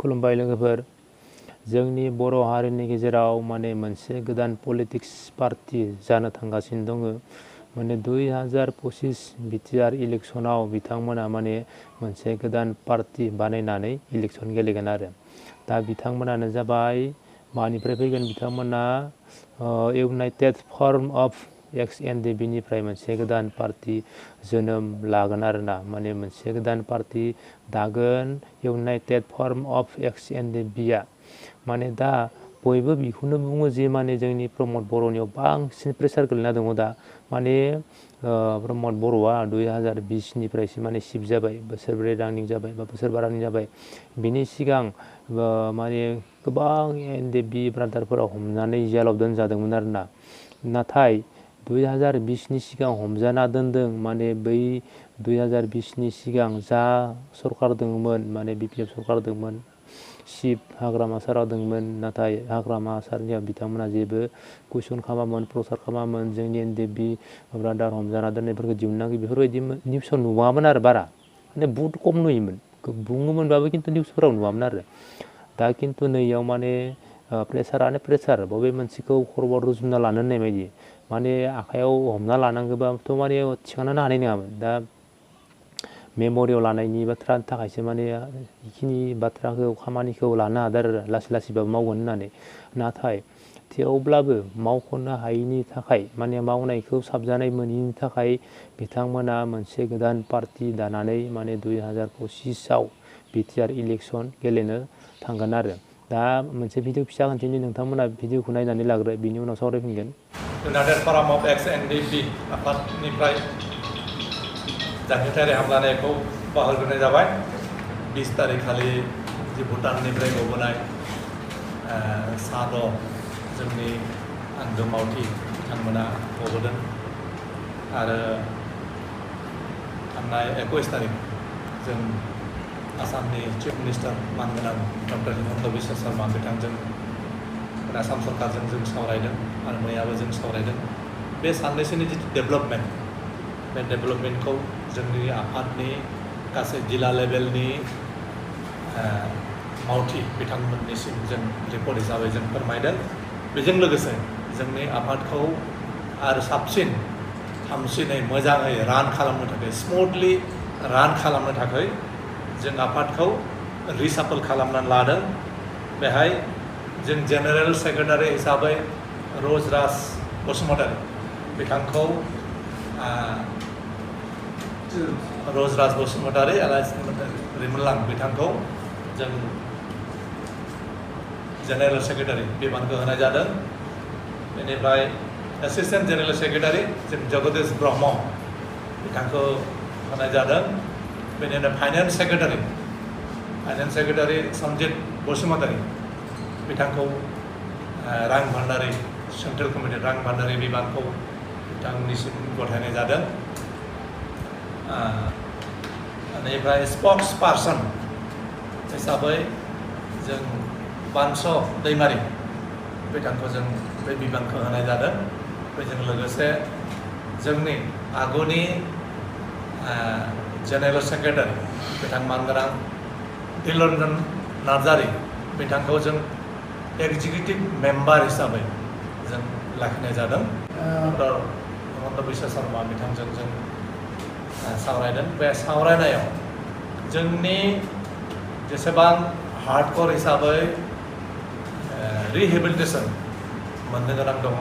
खुलुमबाय लोगोफोर जोंनि बर' हारिनि गेजेराव माने मोनसे गोदान पलिटिक्स पार्टी जानो थांगासिनो दङ माने 2025 बिटिआर इलेक्शनाव बिथांमोना माने मोनसे गोदान पार्टी बानायनानै इलेक्शन गेलेगोन आरो दा बिथांमोनानो जाबाय मानिफ्राय फैगोन बिथांमोना इउनाइटेड फर्म अफ NDFB निफ्राय मोनसे गोदान पार्टी जोनोम लागोन आरोना माने मोनसे गोदान पार्टी दागोन इउनाइटेड फर्म अफ NDFB आ माने दा बयबो बेखौनो बुङो जे माने जोंनि प्रमद बर'नियाव बांसिन प्रेसार गोलैना दङ दा माने प्रमद बर'आ 2020 निफ्रायसो माने शिफ्ट जाबाय बोसोरब्रै रानिं जाबाय बा बोसोरबा रानिं जाबाय बिनि सिगां माने गोबां NDFB ब्रादारफोरा हमनानै जेलाव दोनजादोंमोन आरोना नाथाय 2020 नि सिगां हमजाना दोनदों माने बै 2020 नि सिगां जा सरकार दङमोन माने BPF सरकार दङमोन शिब हाग्रामा सारा दङमोन नाथाय हाग्रामा सारनिया बिथांमोना जेबो कुइसन खालामामोन प्रसार खालामामोन जोंनि NDFB ब्रादार हमजाना दोननायफोरखौ दिहुननांगौ बेफोरबायदि निउसाव नुवामोन आरो बारा माने बहुत खम नुयोमोन बुङोमोनबाबो खिन्थु निउसफोराव नुवामोन आरो दा खिन्थु नैयाव माने प्रेसारानो प्रेसार बबे मोनसेखौ खर'आव रुजुनना लानो होननाय बायदि माने आखायाव हमना लानांगौबाथ' माने थिखांनो हानाय नङामोन दा मेम'रियाव लानायनि बाथ्रानि थाखायसो माने बेखिनि बाथ्राखौ खामानिखौ लानो हादों आरो लासै लासैबाबो मावगोन होननानै नाथाय थेवब्लाबो मावख'नो हायैनि थाखाय माने मावनायखौ साबजानाय मोनैनि थाखाय बिथांमोना मोनसे गोदान पार्टी दानानै माने 2025 आव बिटिआर इलेक्शन गेलेनो थांगोन आरो दा मोनसे भिडिअ फिसा खिन्थिनि नोंथांमोना भिडिअखौ नायनानै लाग्रो बिनि उनाव सावरायफिनगोन इउनाइटेड फर्म अफ NDFB आफादनिफ्राय जांख्रिथायारि हामलायनायखौ बाहागोनाय जाबाय 20 तारिख खालि जे भुटाननिफ्राय गबोनाय साद' जोंनि आंगो मावथि बिथांमोना गबोदों आरो थांनाय 21 तारिख जों आसामनि चिफ मिनिस्टार मानगोनां डक्टर हिमन्त बिश्व शर्मा बिथांजों आसाम सरकारजों जों सावरायदों आरो मैयाबो जों सावरायदों बे साननैसोनि जिथु डेभेलपमेन्ट बे डेभेलपमेन्टखौ जोंनि आफादनि गासै जिल्ला लेभेलनि मावथि बिथांमोननिसिम जों रिपर्ट हिसाबै जों फोरमायदों बेजों लोगोसे जोंनि आफादखौ आरो साबसिन हामसिनै मोजाङै रान खालामनो थाखाय स्मुथलि रान खालामनो थाखाय जों आफादखौ रिसाफल खालामनानै लादों बेहाय जों जेनेरेल सेक्रेटारि हिसाबै रजराज बसुमतारी बिथांखौ रजराज बसुमतारी आरो रिमोनलां बिथांखौ जों जेनेरेल सेक्रेटारि बिबानखौ होनाय जादों बेनिफ्राय एसिस्टेन्ट जेनेरेल सेक्रेटारि जों जगदेश ब्रह्म बिथांखौ होनाय जादों बेनिफ्राय फाइनान्स सेक्रेटारि सन्जित बसुमतारी बिथांखौ रां भान्डारि सेन्ट्रेल कमिटि रां भान्डारि बिबानखौ बिथांनिसिम गथायनाय जादों बेनिफ्राय स्पक्स पार्सन हिसाबै जों बानस' दैमारि बिथांखौ जों बे बिबानखौ होनाय जादों बेजों लोगोसे जोंनि आगुनि जेनेरेल सेक्रेटारि बिथां मानगोनां दिलरन्जन नार्जारि बिथांखौ जों एक्जिकिउटिभ मेम्बार हिसाबै जों लाखिनाय जादों डक्टर हिमन्त बिश्व शर्मा बिथांजों जों सावरायदों बे सावरायनायाव जोंनि जेसेबां हार्डकर हिसाबै रिहेबिलिटेसन मोननो गोनां दङ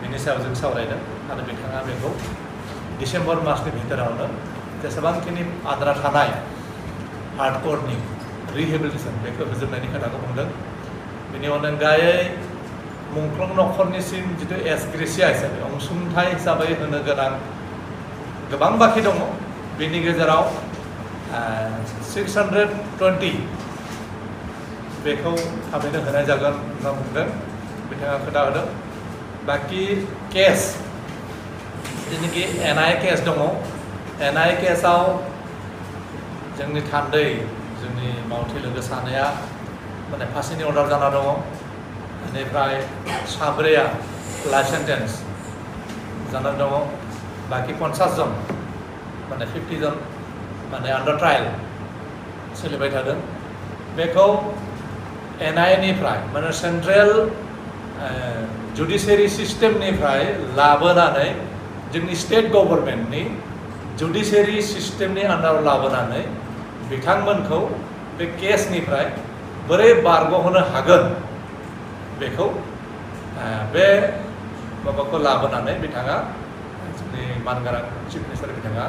बेनि सायाव जों सावरायदों आरो बिथाङा बेखौ डिसेम्बर मासनि भितरावनो जेसेबांखिनि आद्रा थानाय हार्डकरनि रिहेबिलिटेसन बेखौ होजोबनायनि खोथाखौ बुंदों बेनि अनगायै मुंख्लं नखरनिसिम जिथु एसग्रेसिया हिसाबै अनसुंथाइ हिसाबै होनो गोनां गोबां बाखि दङ बेनि गेजेराव 620 बेखौ थाबैनो होनाय जागोन होनना बुंदों बिथाङा खोथा होदों बाखि केस जेनाखि NI केस दङ NI केसआव जोंनि थान्दै जोंनि मावथि लोगो सानैया माने फांसिनि अर्डार जाना दङ बेनिफ्राय साब्रैया लाइफ सेन्टेन्स जानानै दङ बाखि 50 जन माने 50 जन माने आन्डार ट्रायल सोलिबाय थादों बेखौ NI निफ्राय माने सेंट्रेल जुडिशियरी सिस्टेमनिफ्राय लाबोनानै जोंनि स्टेट गभर्नमेन्टनि जुडिशियरी सिस्टेमनि आन्डाराव लाबोनानै बिथांमोनखौ बे केसनिफ्राय बोरै बारग'होनो हागोन बेखौ बे माबाखौ लाबोनानै बिथाङा जोंनि मानगोनां चिफ मिनिस्टार बिथाङा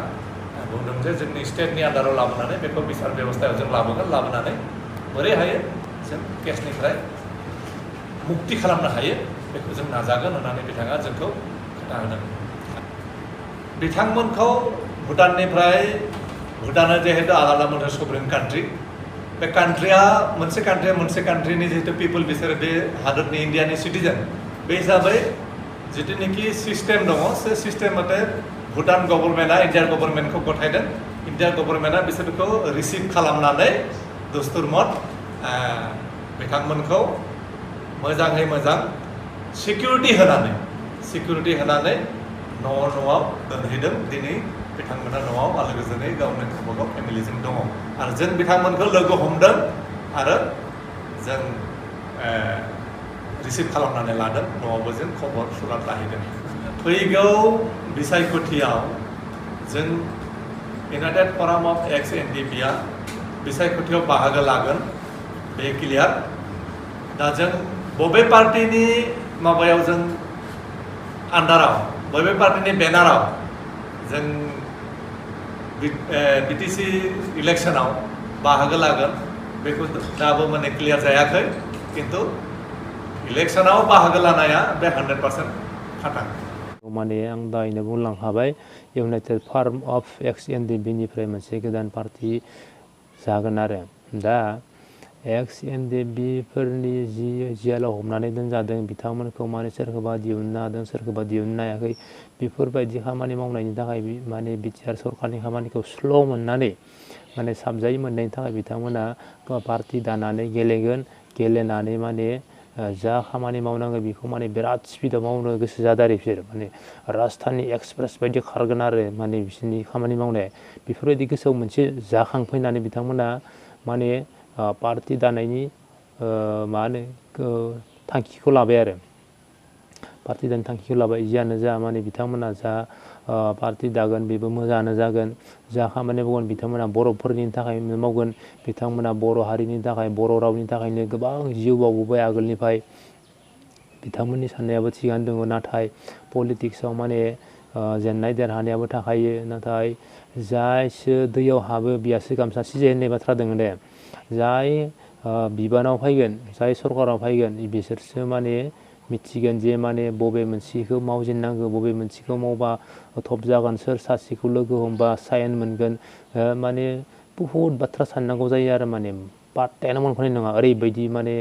बुंदों जे जोंनि स्टेटनि आन्डाराव लाबोनानै बेखौ बिसार बेबस्थायाव जों लाबोनानै बोरै हायो जों केसनिफ्राय मुक्ति खालामनो हायो बेखौ जों नाजागोन होननानै बिथाङा जोंखौ खोन्थाहोदों। बिथांमोनखौ भुटाननिफ्राय भुटाना जिहेतु आलादा मोनसे सभरेन कान्ट्रि बे कान्ट्रिया मोनसे कान्ट्रिनि जिहेतु पिपल बिसोरो बे हादरनि इन्डियानि सिटिजेन बे हिसाबै जितुनिखि सिस्टेम दङ बे सिस्टेम मथे भुटान गभर्नमेन्टआ इन्डियान गभर्नमेन्टखौ गथायदों इन्डियान गभर्नमेन्टआ बिसोरखौ रिसिभ खालामनानै दस्तुर मत बिथांमोनखौ मोजाङै मोजां सिकिउरिटि होनानै न'आव दोनहैदों। दिनै बिथांमोना न'आव आलो गोजोनै गावनि गावबा गाव फेमिलिजों दङ आरो जों बिथांमोनखौ लोगो हमदों आरो जों रिसिभ खालामनानै लादों न'आवबो जों खबर सुरात लाहैदों। फैगौ बिसायख'थियाव जों इउनाइटेड फराम अफ एक्स NDFBआ बिसायख'थियाव बाहागो लागोन बे क्लियार। दा जों बबे पार्टिनि माबायाव जों आन्डाराव बबे पार्टिनि बेनाराव जों BTC इलेक्शनाव बाहागो लागोन बेखौ दाबो माने क्लियार जायाखै किन्तु इलेक्शनाव बाहागो लानाया बे 100% खाथा। माने आं दायनो बुंलांखाबाय इउनाइटेड फराम अफ एक्स NDFBनिफ्राय मोनसे गोदान पार्टि जागोन आरो दा एक्स NDFBफोरनि जि जेलाव हमनानै दोनजादों बिथांमोनखौ माने सोरखौबा दिहुननो हादों सोरखौबा दिहुननो हायाखै बेफोरबायदि खामानि मावनायनि थाखाय माने बिटिआर सरकारनि खामानिखौ स्ल' मोननानै माने साबजायै मोननायनि थाखाय बिथांमोना पार्टि दानानै गेलेनानै माने जा खामानि मावनांगौ बेखौ माने बिराद स्पिडाव मावनो गोसो जादों आरो बिसोर माने राजधानी एक्सप्रेस बायदि खारगोन आरो माने बिसोरनि खामानि मावनाया बेफोरबायदि गोसोआव मोनसे जाखांफैनानै बिथांमोना माने पार्टि दानायनि मा होनो थांखिखौ लाबाय आरो पार्टि दानायनि थांखिखौ लाबाय जियानो जा माने बिथांमोना जा पार्टि दागोन बेबो मोजाङानो जागोन जा खामानि मावगोन बिथांमोना बर'फोरनि थाखाय मावगोन बिथांमोना बर' हारिनि थाखाय बर' रावनि थाखायनो गोबां जिउ बावबोबाय आगोलनिफ्राय बिथांमोननि साननायाबो थिगानो दङ नाथाय पलिटिक्सआव माने जेननाय देरहानायाबो थाखायो नाथाय जायसो दैयाव हाबो बियासो गामसा सिजायो होननाय बाथ्रा दङ दे जाय बिबानाव फैगोन जाय सरकाराव फैगोन बिसोरसो माने मिथिगोन जे माने बबे मोनसेखौ मावजेननांगौ बबे मोनसेखौ मावबा थब जागोन सोर सासेखौ लोगो हमबा साइन मोनगोन माने बहुद बाथ्रा साननांगौ जायो आरो माने पात्तायानो मोनख'नाय नङा ओरैबायदि माने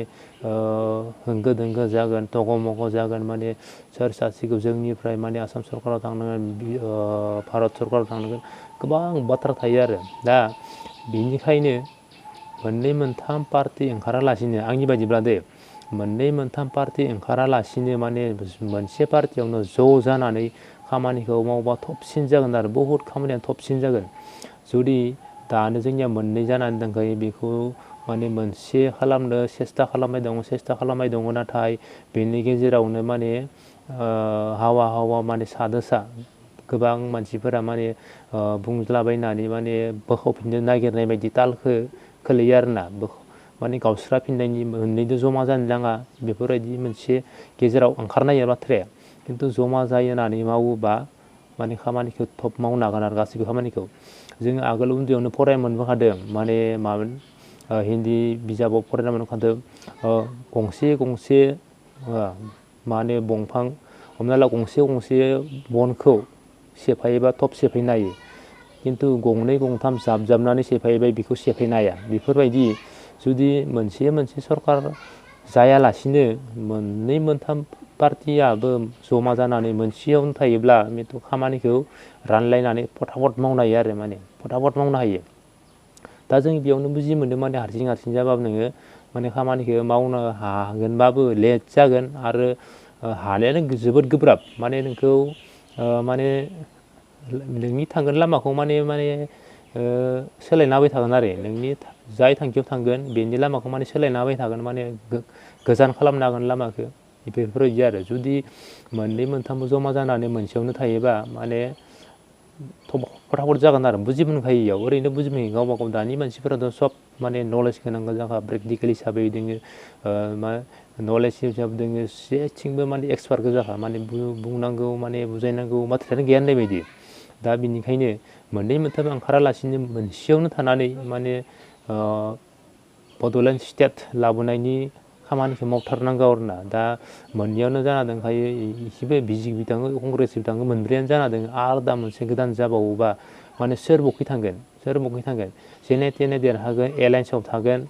होंगो दोंगो जागोन तगमग जागोन माने सोर सासेखौ जोंनिफ्राय माने आसाम सरकाराव थांनांगोन भारत सरकाराव थांनांगोन गोबां बाथ्रा थायो आरो दा बिनिखायनो मोननै मोनथाम पार्टि ओंखारालासिनो आंनि बायदिब्ला दे मोननै मोनथाम पार्टि ओंखारालासिनो माने मोनसे पार्टियावनो ज' जानानै खामानिखौ मावबा थबसिन जागोन आरो बहुद खामानिया थबसिन जागोन जुदि दानो जोंनिया मोननै जानानै दंखायो बेखौ माने मोनसे खालामनो सेस्था खालामबाय दङ नाथाय बेनि गेजेरावनो माने हावा माने सादोसा गोबां मानसिफोरा माने बुंज्लाबायनानै माने बोखावफिननो नागिरनाय बायदि तालखौ खोलैयो आरोना माने गावस्राफिननायनि मोननैजों जमा जानो नाङा बेफोरबायदि मोनसे गेजेराव ओंखारनाय बाथ्राया खिन्थु जमा जानानै मावोबा माने खामानिखौ थब मावनो हागोन आरो गासैबो खामानिखौ जों आगोल उन्दैयावनो फरायनो मोनबोखादों माने मामोन हिन्दी बिजाबाव फरायनो मोनखादों गंसे माने दंफां हमना ला गंसे बनखौ सेफायोबा थब सेफायनो हायो खिन्थु गंनै गंथाम जाबजाबनानै सेफायोबा बेखौ सेफायनो हाया बेफोरबायदि जुदि मोनसे सरकार जायालासिनो मोननै मोनथाम पार्टियाबो जमा जानानै मोनसेयावनो थायोब्ला बेथ' खामानिखौ रानलायनानै फटाफट मावनो हायो आरो माने फटाफट मावनो हायो दा जों बेयावनो बुजि मोन्दों माने हारसिं जाबाबो नोङो माने खामानिखौ मावनो हागोनबाबो लेट जागोन आरो हानायानो जोबोद गोब्राब माने नोंखौ माने नोंनि थांगोन लामाखौ माने सोलायना होबाय थागोन आरो नोंनि जाय थांखियाव थांगोन बेनि लामाखौ माने सोलायना होबाय थागोन माने गोजान खालामनो हागोन लामाखौ बेफोरबायदि आरो जुदि मोननै मोनथाम जमा जानानै मोनसेयावनो थायोबा माने फटाफट जागोन आरो बुजि मोनखायो इयाव ओरैनो बुजि मोनखायो गावबा गाव दानि मानसिफोराथ' सब माने नलेज गोनां जाखा प्रेक्टिकेल हिसाबै दोङो मा नलेज हिसाबै दोङो जेथिंबो माने एक्सपार्ट गोजाखा माने बुंनांगौ माने बुजायनांगौ बाथ्रायानो गैया होननाय बायदि दा बिनिखायनो मोननै मोनथाम ओंखारालासिनो मोनसेयावनो थानानै माने बड'लेण्ड स्टेट लाबोनायनि खामानिखौ मावथारनांगौ आरोना दा मोननैयावनो जाना दंखायो इसेबो बिजेपि थाङो कंग्रेसबो थाङो मोनब्रैयानो जाना दङ आरो दा मोनसे गोदान जाबावोबा माने सोर बखै थांगोन जेने तेने देरहागोन एलायन्सआव थागोन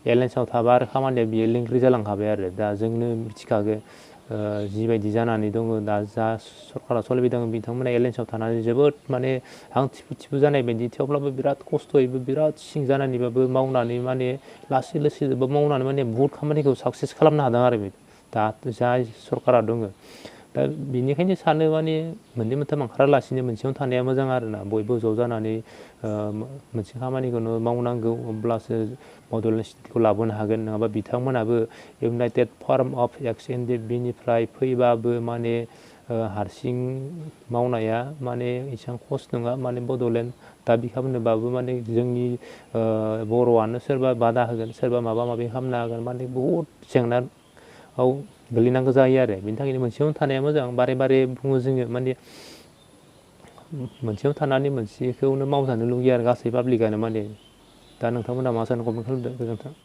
एलायन्सआव थाबा आरो खामानिया बियो लिंग्रि जालांखाबाय आरो दा जोंनो मिथिखागो जिबायदि जानानै दङ दा जा सरकारा सोलिबाय दङ बिथांमोना एलायन्सआव थानानै जोबोद माने हां थिफु थिफु जानाय बायदि थेवब्लाबो बिराद खस्थ'यैबो बिराद सिं जानानैबाबो मावनानै माने लासै लासैबो मावनानै माने बहुत खामानिखौ साक्सेस खालामनो हादों आरो दा जा सरकारा दङ दा बिनिखायनो सानो माने मोननै मोनथाम ओंखारालासिनो मोनसेयावनो थानाया मोजां आरोना बयबो ज' जानानै मोनसे खामानिखौनो मावनांगौ अब्लासो बड'लेण्ड स्टेटखौ लाबोनो हागोन नङाबा बिथांमोनाबो United form of X NDFB निफ्राय फैबाबो माने हारसिं मावनाया माने एसेबां खस्थ' नङा माने बड'लेण्ड दाबि खालामनोबाबो माने जोंनि बर'आनो सोरबा बादा होगोन सोरबा माबा माबि खालामनो हागोन माने बहुद जेंनायाव गोलैनांगौ जायो आरो बेनि थाखायनो मोनसेयावनो थानाया मोजां बारे बारे बुङो जोङो माने मोनसेयाव थानानै मोनसेखौनो मावजानो लुगैयो आरो गासै पाब्लिकआनो माने दा नोंथांमोना मा सानो कमेन्ट खालामदो गोजोन्थों।